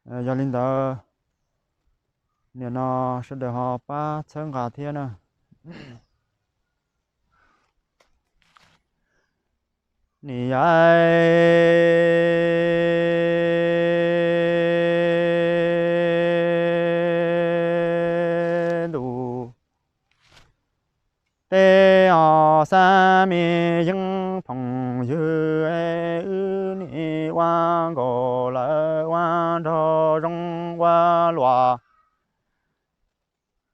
Yog li ntawd, nim no sawv daws ho pab txhawb nqa thiab na. Nim yaib ntuj, tej os xab me yeeb phooj ywg, wb nim ua nkaus lawv ua nraug zoo ua luam.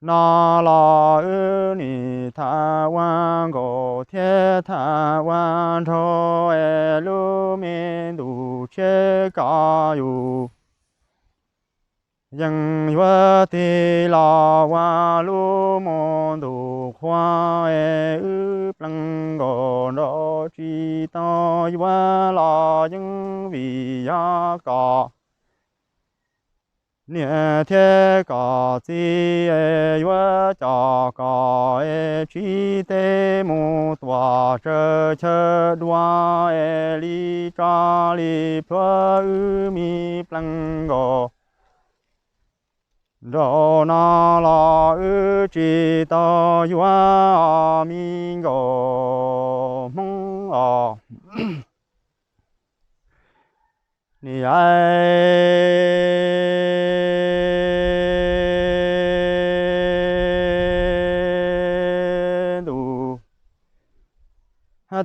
No los wb nim tham ua nkaus thiab tham ua nraug es lub me ntuj tshiab kom yus yeej yuav tig los ua lub mus ntuj qhua es wb plees nkaus nraug tsis tau yuav los yeej vim yog kom niam thiab kom txiv es yuav coj kom es tsib teg mus tuam tsawg chaw dua es li tso li plhuav wb me plees nkaus. Nraum no los wb tsis tau yuav os me nkauj Hmoob os. Nim yaib ntuj,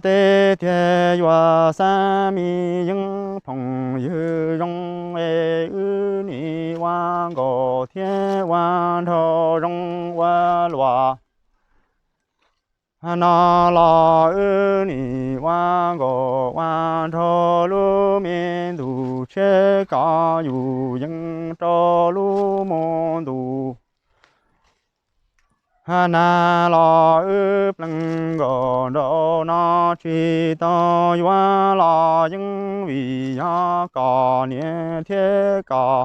tej tiag yuav xab me yeeb phooj ywg zoo es wb nim ua nkaus thiab ua nraug zoo ua luam. No los wb nim ua nkaus ua nraug lub me ntuj tshiab kom yus yeej rau lub mus ntuj. Nag los wb plees nkaus nraum no tsis tau yuav los yeej vim yog kom niam thiab kom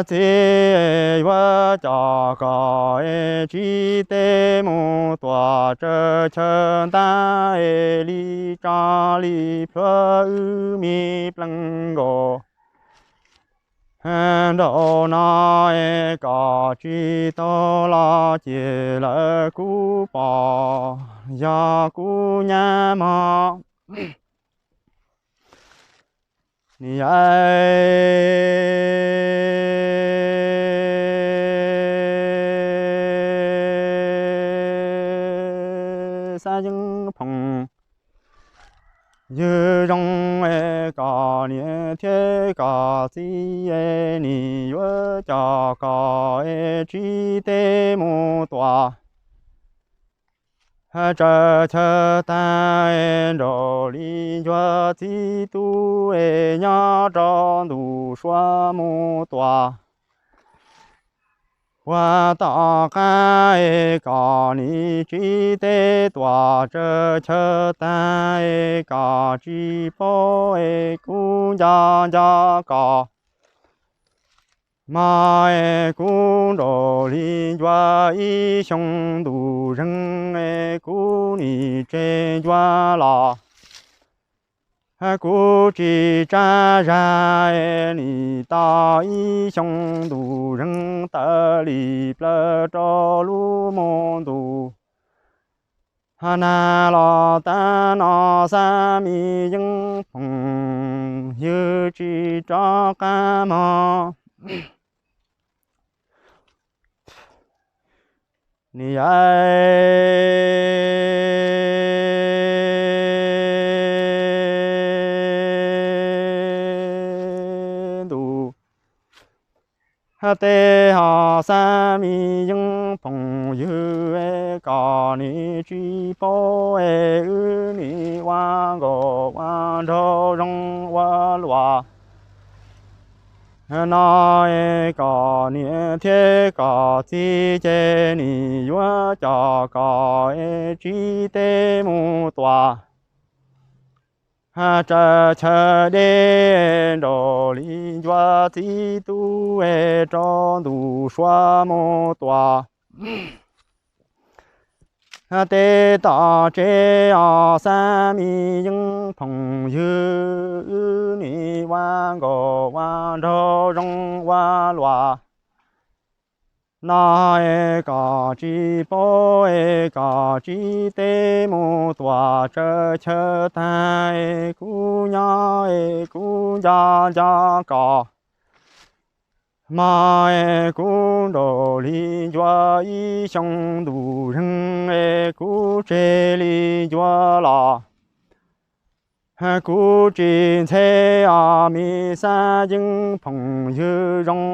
txiv yuav coj kom es tsib teg mus tuam tsawg chaw ntab es li tso li plhuav wb me plees nkaus. Nraum no es kom tsis tau los ces lawv kuj pom yog kuv nyab mog. Nim yaib xab yeeb phooj ywg zoo es kom niam thiab kom txiv es nim yuav coj kom es tsib teg mus tuam tsawg chaw tag es nraug li ncuag txiv tub es nyob rau ntuj sua mus tuam. Puag tom qab es kom nim tsib teg tuam tsawg chaw tag es kom tsis paub es kuv nco nco kom mog es kuv nraug li ncuag ib xyoo ntuj zeeg es kuv nim tseg ncuag los kuv tsis tsab zag es nim tau ib xyoo ntuj zeeg tawm li plaws rau lub mus ntuj. Nag los tab no xab me yeeb phooj ywg tsis rov qab mog. Nim yaib ntuj, tej ho xab me yeeb phooj ywg es kom nim tsis paub es wb nim ua nkaus ua nraug zoo ua luam. No es kom niam thiab kom txiv ces nim yuav coj kom es tsib teg mus tuam tsawg chaw deb, nraug li ncuag txiv tub es rau ntuj sua mus tuam. Tej tom tsev os xab me yeeb phooj ywg, wb nim ua nkauj ua nraug zoo ua luam no es koj tsis paub es koj tsis teb mus tuam tsawv chaw tag es kuv nyob es kuv nco nco koj. Mas es kuv nraug li ncua ib xyoo ntuj zeeg es kuv tseg li ncua los kuv tsis ntxheb os me xab yeeb phooj ywg zoo,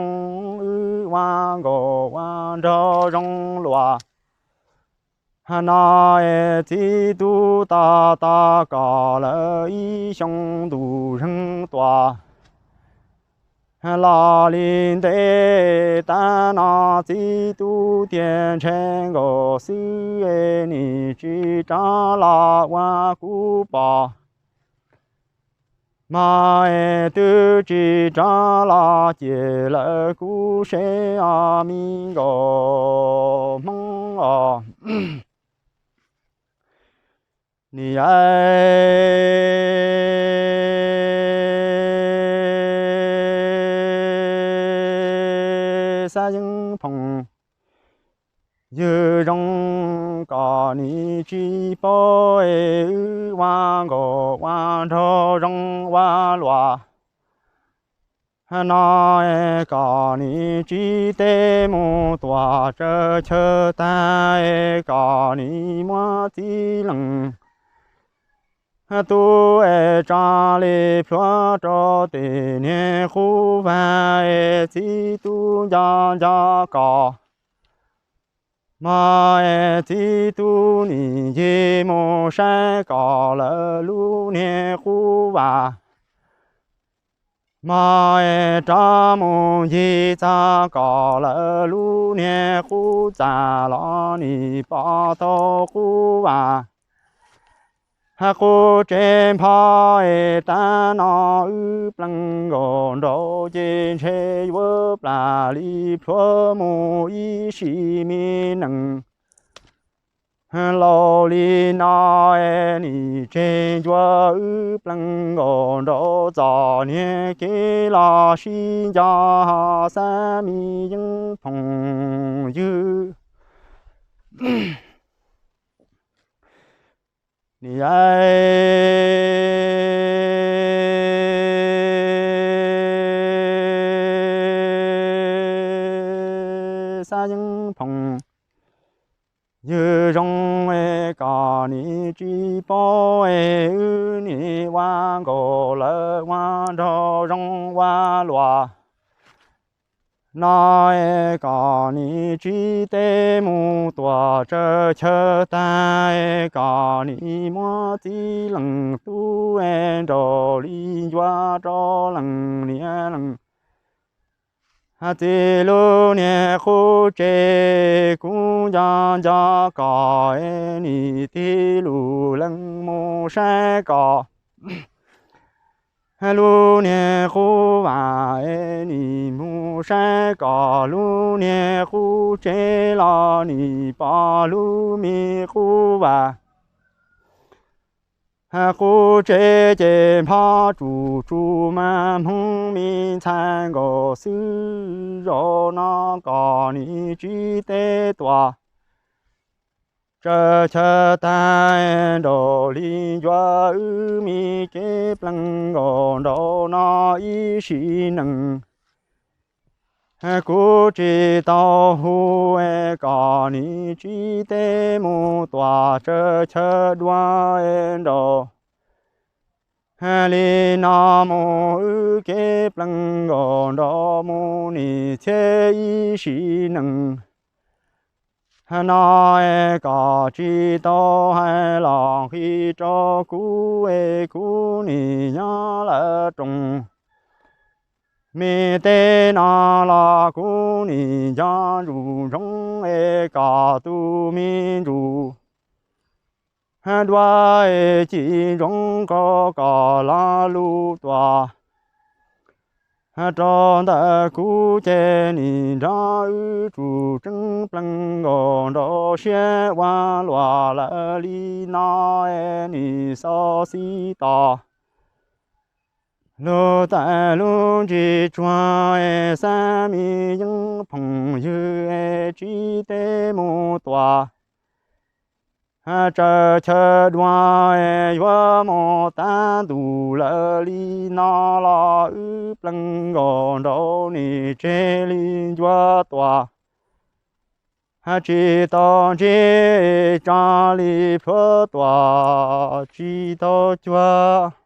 wb ua nkauj ua nraug zoo luam no es txiv tub tos tos koj lawm ib xyoo ntuj zeeg tuaj los li ntej, tab no txiv tub tias ntshe nkaus xwb es nim tsis rov los ua kuv pom. Mas es twb tsis rov los ces lawv kuv seb os me nkauj Hmoob os. Nim xab yeeb phooj ywg zoo, koj nim tsis paub es wb ua nkauj ua nraug zoo ua luam no es koj nim tsis teb mus tuam tsawv chaw tag es koj nim muab txiv leej tub es tso li plhuav rau tej niag qub vag es txiv tub nco nco koj. Mas es txiv tub nim ncig mus saib koj lawm lub niag qub vag. Mas es rov mus ncig txog koj lawm lub niag qub txaj los nim pom tau qub vag. Qub tsev npho es tab no wb pleev nkaus nraud ces ntshe yuav plam li plhuav mus ib sim me nees. Laus li no es nim tseg ncua wb pleev nkaus nraud txom niag kev los sib nco xab me yeeb phooj ywg. Nim xab yeeb phooj ywg zoo es koj nim tsis paub es wb nim ua nkauj lawm ua nraug zoo ua luam no es koj nim tsis teb mus tuam tsawv chaw tag es koj nim muab txiv leej tub es nraug li ncua rau leej niam leej txiv lub niag qub tsev. Kuv nco nco koj es nim tig lub leej mus saib koj lub niag qub vag es nim mus saib koj lub niag qub tsev los nim pom lub me qub vag. Qub tsev ces npho tsuj tsuj mas Hmoob me ntxhais nkaus xwb. Zaum no koj nim tsis teb tuam tsawv chaw tag, nraug li ncua wb me kev pleev nkaus nraum no ib sim neej. Kuv tsis tau hu, koj nim tsis teb mus tuam tsawv chaw dua nraud. Li no mus wb kev pleev nkaus nraum mus nim txhiab ib sim neej. No koj tsis tau hais los nqhis rau kuv es kuv nim nyob lawm rooj. Me teb no los kuv nim nco ntsuj ntsoov es koj tus me ntsuj dua es ci ntsoov nkaus koj lo lus tuaj. Rau ntawm kuv ces nim nrog wb tsum tseeb plees nkaus nraum siab ua luam lawm li no, nim xauv xib tos lug tawm lub ntsis tsuag, xab me yeeb phoom ywg tsib teb mus tuam. Tsaws chaw dua yuav mus tab ntus lawm li no los wb plees nkaus nraum nim tseg li ncua tuam. Tsis tau ntsib tso li plhuav tuam tsis tau cuag.